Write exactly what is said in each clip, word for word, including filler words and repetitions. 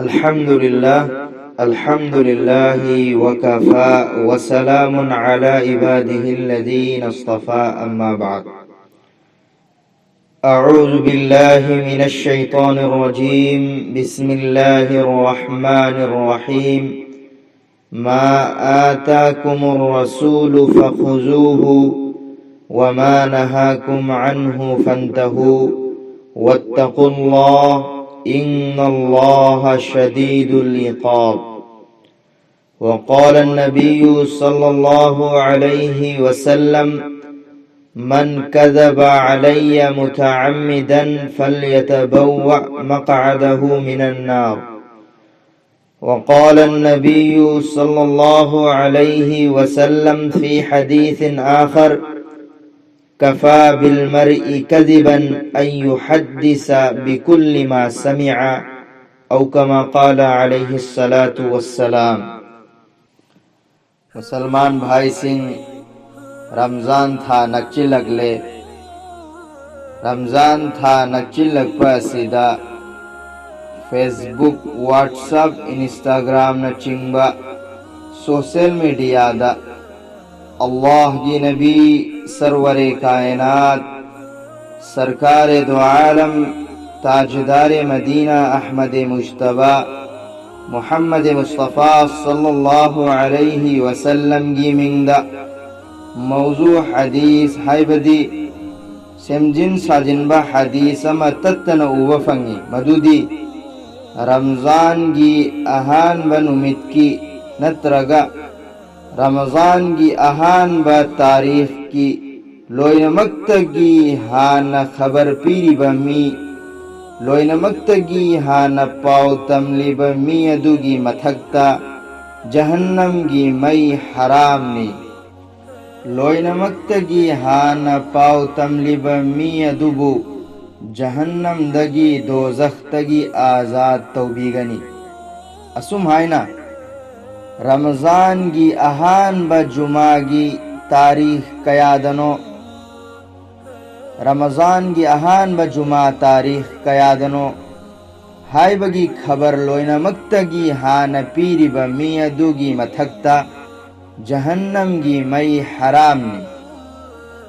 الحمد لله، الحمد لله وكفى، وسلام على عباده الذين اصطفى، أما بعد. أعوذ بالله من الشيطان الرجيم. بسم الله الرحمن الرحيم. ما آتاكم الرسول فخذوه وما نهاكم عنه فانتهوا واتقوا الله إن الله شديد العقاب. وقال النبي صلى الله عليه وسلم: من كذب علي متعمدا فليتبوأ مقعده من النار. وقال النبي صلى الله عليه وسلم في حديث آخر: كفى بالمرء كذبا أن يحدث بكل ما سمع، أو كما قال عليه الصلاة والسلام. ꯃꯨꯁꯜꯃꯥꯟ ꯚꯥꯏꯁꯤꯡ, ꯔꯝꯖꯥꯟ ꯊꯥ ꯅꯛꯁꯤꯜꯂꯛꯂꯦ꯫ ꯔꯝꯖꯥꯟ ꯊꯥ ꯅꯛꯁꯤꯜꯂꯛꯄ ꯑꯁꯤꯗ Facebook, WhatsApp, Instagramꯅꯆꯤꯡꯕ social mediaꯗ ꯑꯜꯂꯥꯍꯒꯤ ꯅꯕꯤ, ꯁꯔꯋꯔꯦ ꯀꯥꯏꯅꯥꯠ, ꯁꯔꯀꯥꯔꯦ ꯗꯣ ꯑꯥꯂꯝ, ꯇꯥꯖꯗꯥꯔꯦ ꯃꯗꯤꯅꯥ ꯑꯍꯃꯗꯦ ꯃꯨꯖꯇꯕꯥ ꯃꯨꯍꯝꯃꯗꯦ ꯃꯨꯁꯇꯐꯥ ꯁꯜꯂꯜꯂꯥꯍꯨ ꯑꯂꯩꯍꯤ ꯋꯁꯜꯂꯝꯒꯤ ꯃꯤꯡꯗ ꯃꯧꯖꯨ ꯍꯗꯤꯁ, ꯍꯥꯏꯕꯗꯤ ꯁꯦꯝꯖꯤꯟ ꯁꯥꯖꯤꯟꯕ ꯍꯗꯤꯁ ꯑꯃ ꯇꯠꯇꯅ ꯎꯕ ꯐꯪꯏ꯫ ꯃꯗꯨꯗꯤ ꯔꯝꯖꯥꯟꯒꯤ ꯑꯍꯥꯟꯕ ꯅꯨꯃꯤꯠꯀꯤ ꯅꯠꯇ꯭ꯔꯒ ꯔꯃꯖꯥꯟꯒꯤ ꯑꯍꯥꯟꯕ ꯇꯥꯔꯤꯈꯀꯤ ꯂꯣꯏꯅꯃꯛꯇꯒꯤ ꯍꯥꯟꯅ ꯈꯕꯔ ꯄꯤꯔꯤꯕ ꯃꯤ, ꯂꯣꯏꯅꯃꯛꯇꯒꯤ ꯍꯥꯟꯅ ꯄꯥꯎ ꯇꯝꯂꯤꯕ ꯃꯤ ꯑꯗꯨꯒꯤ ꯃꯊꯛꯇ ꯖꯍꯟꯅꯝꯒꯤ ꯃꯩ ꯍꯔꯥꯝꯅꯤ꯫ ꯂꯣꯏꯅꯃꯛꯇꯒꯤ ꯍꯥꯟꯅ ꯄꯥꯎ ꯇꯝꯂꯤꯕ ꯃꯤ ꯑꯗꯨꯕꯨ ꯖꯍꯟꯅꯝꯗꯒꯤ, ꯗꯣꯖꯈꯇꯒꯤ ꯑꯥꯖꯥꯗ ꯇꯧꯕꯤꯒꯅꯤ꯫ ꯑꯁꯨꯝ ꯍꯥꯏꯅ ꯔꯃꯖꯥꯟꯒꯤ ꯑꯍꯥꯟꯕ ꯖꯨꯃꯥꯒꯤ ꯇꯥꯔꯤꯈ ꯀꯌꯥꯗꯅꯣ, ꯔꯃꯖꯥꯟꯒꯤ ꯑꯍꯥꯟꯕ ꯖꯨꯃꯥ ꯇꯥꯔꯤꯈ ꯀꯌꯥꯗꯅꯣ ꯍꯥꯏꯕꯒꯤ ꯈꯕꯔ ꯂꯣꯏꯅꯃꯛꯇꯒꯤ ꯍꯥꯟꯅ ꯄꯤꯔꯤꯕ ꯃꯤ ꯑꯗꯨꯒꯤ ꯃꯊꯛꯇ ꯖꯍꯟꯅꯝꯒꯤ ꯃꯩ ꯍꯔꯥꯝꯅꯤ꯫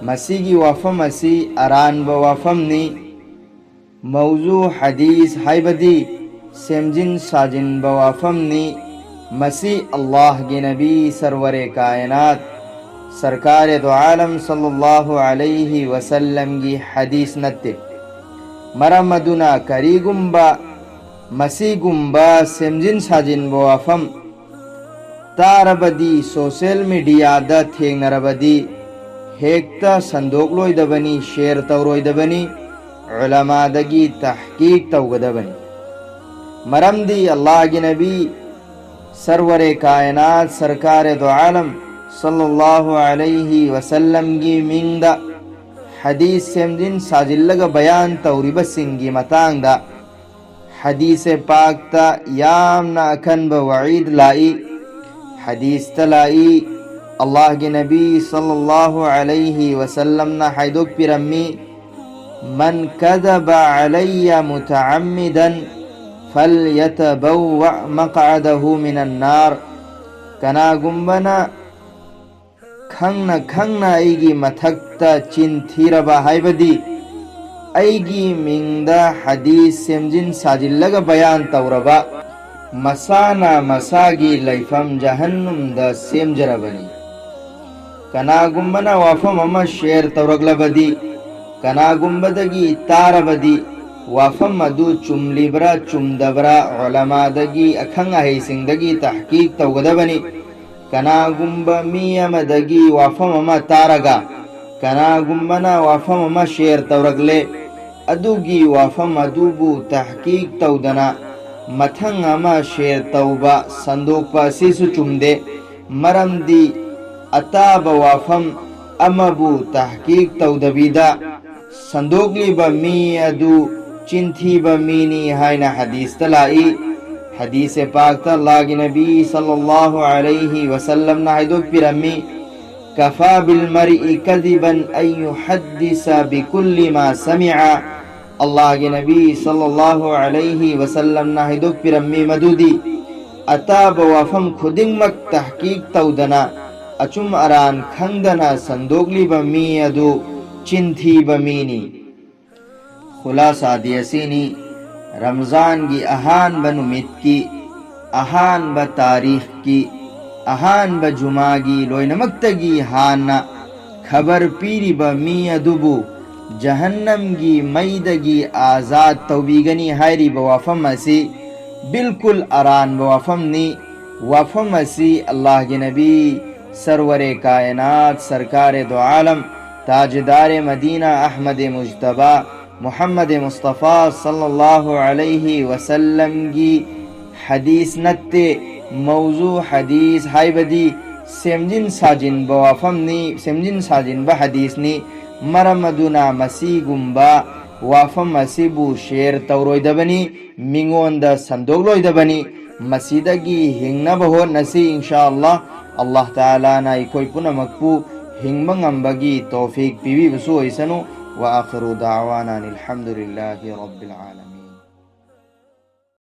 ꯃꯁꯤꯒꯤ ꯋꯥꯐꯝ ꯑꯁꯤ ꯑꯔꯥꯟꯕ ꯋꯥꯐꯝꯅꯤ꯫ ꯃꯧꯖꯨ ꯍꯗꯤꯁ ꯍꯥꯏꯕꯗꯤ ꯁꯦꯝꯖꯤꯟ ꯁꯥꯖꯤꯟꯕ ꯋꯥꯐꯝꯅꯤ꯫ ꯃꯁꯤ ꯑꯜꯂꯥꯍꯒꯤ ꯅꯕꯤ ꯁꯔꯋꯔꯦ ꯀꯥꯏꯅꯥꯠ ꯁꯔꯀꯥꯔꯦ ꯗꯣ ꯑꯥꯂꯝ ꯁꯜꯂꯜꯂꯥꯍꯨ ꯑꯂꯩꯍꯤ ꯋꯁꯜꯂꯝꯒꯤ ꯍꯗꯤꯁ ꯅꯠꯇꯦ꯫ ꯃꯔꯝ ꯑꯗꯨꯅ ꯀꯔꯤꯒꯨꯝꯕ ꯃꯁꯤꯒꯨꯝꯕ ꯁꯦꯝꯖꯤꯟ ꯁꯥꯖꯤꯟꯕ ꯋꯥꯐꯝ ꯇꯥꯔꯕꯗꯤ, ꯁꯣꯁꯦꯜ ꯃꯤꯗꯤꯌꯥꯗ ꯊꯦꯡꯅꯔꯕꯗꯤ, ꯍꯦꯛꯇ ꯁꯟꯗꯣꯛꯂꯣꯏꯗꯕꯅꯤ, ꯁꯦꯌꯔ ꯇꯧꯔꯣꯏꯗꯕꯅꯤ, ꯎꯂꯃꯥꯗꯒꯤ ꯇꯍꯀꯤꯛ ꯇꯧꯒꯗꯕꯅꯤ꯫ ꯃꯔꯝꯗꯤ ꯑꯜꯂꯥꯍꯒꯤ ꯅꯕꯤ ꯁꯔꯋꯔꯦ ꯀꯥꯏꯅꯥꯠ ꯁꯔꯀꯥꯔꯦ ꯗꯣ ꯑꯥꯂꯝ ꯁꯜꯂꯜꯂꯥꯍꯨ ꯑꯂꯩꯍꯤ ꯋꯁꯜꯂꯝꯒꯤ ꯃꯤꯡꯗ ꯍꯗꯤꯁ ꯁꯦꯝꯖꯤꯟ ꯁꯥꯖꯤꯜꯂꯒ ꯕꯌꯥꯟ ꯇꯧꯔꯤꯕꯁꯤꯡꯒꯤ ꯃꯇꯥꯡꯗ ꯍꯗꯤꯁꯦ ꯄꯥꯛꯇ ꯌꯥꯝꯅ ꯑꯀꯟꯕ ꯋꯥꯏꯗ ꯂꯥꯛꯏ꯫ ꯍꯗꯤꯁꯇ ꯂꯥꯛꯏ, ꯑꯜꯂꯥꯍꯒꯤ ꯅꯕꯤ ꯁꯜꯂꯜꯂꯥꯍꯨ ꯑꯂꯩꯍꯤ ꯋꯁꯜꯂꯝꯅ ꯍꯥꯏꯗꯣꯛꯄꯤꯔꯝꯃꯤ, "من كذب علي متعمدا فليتبوأ مقعده من النار." ꯀꯅꯥꯒꯨꯝꯕꯅ ꯈꯪꯅ ꯈꯪꯅ ꯑꯩꯒꯤ ꯃꯊꯛꯇ ꯆꯤꯟ ꯊꯤꯔꯕ, ꯍꯥꯏꯕꯗꯤ ꯑꯩꯒꯤ ꯃꯤꯡꯗ ꯍꯗꯤꯁ ꯁꯦꯝꯖꯤꯟ ꯁꯥꯖꯤꯜꯂꯒ ꯕꯌꯥꯟ ꯇꯧꯔꯕ, ꯃꯁꯥꯅ ꯃꯁꯥꯒꯤ ꯂꯩꯐꯝ ꯖꯍꯟꯅꯨꯝꯗ ꯁꯦꯝꯖꯔꯕꯅꯤ꯫ ꯀꯅꯥꯒꯨꯝꯕꯅ ꯋꯥꯐꯝ ꯑꯃ ꯁꯦꯌꯔ ꯇꯧꯔꯛꯂꯕꯗꯤ, ꯀꯅꯥꯒꯨꯝꯕꯗꯒꯤ ꯇꯥꯔꯕꯗꯤ, ꯋꯥꯐꯝ ꯑꯗꯨ ꯆꯨꯝꯂꯤꯕ꯭ꯔꯥ ꯆꯨꯝꯗꯕ꯭ꯔꯥ ꯎꯂꯃꯥꯗꯒꯤ, ꯑꯈꯪ ꯑꯍꯩꯁꯤꯡꯗꯒꯤ ꯇꯍꯀꯤꯛ ꯇꯧꯒꯗꯕꯅꯤ꯫ ꯀꯅꯥꯒꯨꯝꯕ ꯃꯤ ꯑꯃꯗꯒꯤ ꯋꯥꯐꯝ ꯑꯃ ꯇꯥꯔꯒ ꯀꯅꯥꯒꯨꯝꯕꯅ ꯋꯥꯐꯝ ꯑꯃ ꯁꯦꯌꯔ ꯇꯧꯔꯛꯂꯦ, ꯑꯗꯨꯒꯤ ꯋꯥꯐꯝ ꯑꯗꯨꯕꯨ ꯇꯍꯀꯤꯛ ꯇꯧꯗꯅ ꯃꯊꯪ ꯑꯃ ꯁꯦꯌꯔ ꯇꯧꯕ, ꯁꯟꯗꯣꯛꯄ ꯑꯁꯤꯁꯨ ꯆꯨꯝꯗꯦ꯫ ꯃꯔꯝꯗꯤ ꯑꯇꯥꯕ ꯋꯥꯐꯝ ꯑꯃꯕꯨ ꯇꯍꯀꯤꯛ ꯇꯧꯗꯕꯤꯗ ꯁꯟꯗꯣꯛꯂꯤꯕ ꯃꯤ ꯑꯗꯨ ꯆꯤꯟꯊꯤꯕ ꯃꯤꯅꯤ ꯍꯥꯏꯅ ꯍꯗꯤꯁꯇ ꯂꯥꯛꯏ꯫ ꯍꯗꯤꯁꯦ ꯄꯥꯛꯇ ꯑꯜꯂꯥꯍꯒꯤ ꯅꯕꯤ ꯁꯜꯂꯜꯂꯥꯍꯨ ꯑꯂꯩꯍꯤ ꯋꯁꯜꯂꯝꯅ ꯍꯥꯏꯗꯣꯛꯄꯤꯔꯝꯃꯤ, "كفى بالمرء كذبا أن يحدث بكل ما سمع." ꯑꯜꯂꯥꯍꯒꯤ ꯅꯕꯤ ꯁꯜꯂꯜꯂꯥꯍꯨ ꯑꯂꯩꯍꯤ ꯋꯁꯜꯂꯝꯅ ꯍꯥꯏꯗꯣꯛꯄꯤꯔꯝꯃꯤ ꯃꯗꯨꯗꯤ, ꯑꯇꯥꯕ ꯋꯥꯐꯝ ꯈꯨꯗꯤꯡꯃꯛ ꯇꯍꯀꯤꯛ ꯇꯧꯗꯅ, ꯑꯆꯨꯝ ꯑꯔꯥꯟ ꯈꯪꯗꯅ ꯁꯟꯗꯣꯛꯂꯤꯕ ꯃꯤ ꯑꯗꯨ ꯆꯤꯟꯊꯤꯕ ꯃꯤꯅꯤ꯫ ꯈꯨꯂꯥꯁꯥꯗꯤ ꯑꯁꯤꯅꯤ, ꯔꯝꯖꯥꯟꯒꯤ ꯑꯍꯥꯟꯕ ꯅꯨꯃꯤꯠꯀꯤ, ꯑꯍꯥꯟꯕ ꯇꯥꯔꯤꯈꯀꯤ, ꯑꯍꯥꯟꯕ ꯖꯨꯃꯥꯒꯤ ꯂꯣꯏꯅꯃꯛꯇꯒꯤ ꯍꯥꯟꯅ ꯈꯕꯔ ꯄꯤꯔꯤꯕ ꯃꯤ ꯑꯗꯨꯕꯨ ꯖꯍꯟꯅꯝꯒꯤ ꯃꯩꯗꯒꯤ ꯑꯥꯖꯥꯗ ꯇꯧꯕꯤꯒꯅꯤ ꯍꯥꯏꯔꯤꯕ ꯋꯥꯐꯝ ꯑꯁꯤ ꯕꯤꯜꯀꯨꯜ ꯑꯔꯥꯟꯕ ꯋꯥꯐꯝꯅꯤ꯫ ꯋꯥꯐꯝ ꯑꯁꯤ ꯑꯜꯂꯥꯍꯒꯤ ꯅꯕꯤ ꯁꯔꯋꯔꯦ ꯀꯥꯏꯅꯥꯠ ꯁꯔꯀꯥꯔꯦ ꯗꯣ ꯑꯥꯂꯝ ꯇꯥꯖꯗꯥꯔꯦ ꯃꯗꯤꯅꯥ ꯑꯍꯃꯗ ꯃꯨꯖꯇꯕꯥ ꯃꯨꯍꯝꯃꯗ ꯃꯨꯁꯇꯐꯥ ꯁꯜꯂꯜꯂꯥꯍꯨ ꯑꯂꯩꯍꯤ ꯋꯁꯜꯂꯝꯒꯤ ꯍꯗꯤꯁ ꯅꯠꯇꯦ꯫ ꯃꯧꯖꯨ ꯍꯗꯤꯁ ꯍꯥꯏꯕꯗꯤ ꯁꯦꯝꯖꯤꯟ ꯁꯥꯖꯤꯟꯕ ꯋꯥꯐꯝꯅꯤ, ꯁꯦꯝꯖꯤꯟ ꯁꯥꯖꯤꯟꯕ ꯍꯗꯤꯁꯅꯤ꯫ ꯃꯔꯝ ꯑꯗꯨꯅ ꯃꯁꯤꯒꯨꯝꯕ ꯋꯥꯐꯝ ꯑꯁꯤꯕꯨ ꯁꯦꯌꯔ ꯇꯧꯔꯣꯏꯗꯕꯅꯤ, ꯃꯤꯉꯣꯟꯗ ꯁꯟꯗꯣꯛꯂꯣꯏꯗꯕꯅꯤ꯫ ꯃꯁꯤꯗꯒꯤ ꯍꯤꯡꯅꯕ ꯍꯣꯠꯅꯁꯤ, ꯏꯟꯁꯥ ꯑꯜꯂꯥꯍ꯫ ꯑꯜꯂꯥꯍ ꯇꯥꯂꯥꯅ ꯑꯩꯈꯣꯏ ꯄꯨꯝꯅꯃꯛꯄꯨ ꯍꯤꯡꯕ ꯉꯝꯕꯒꯤ ꯇꯧꯐꯤꯛ ꯄꯤꯕꯤꯕꯁꯨ ꯑꯣꯏꯁꯅꯨ꯫ وآخر دعوانا أن الحمد لله رب العالمين.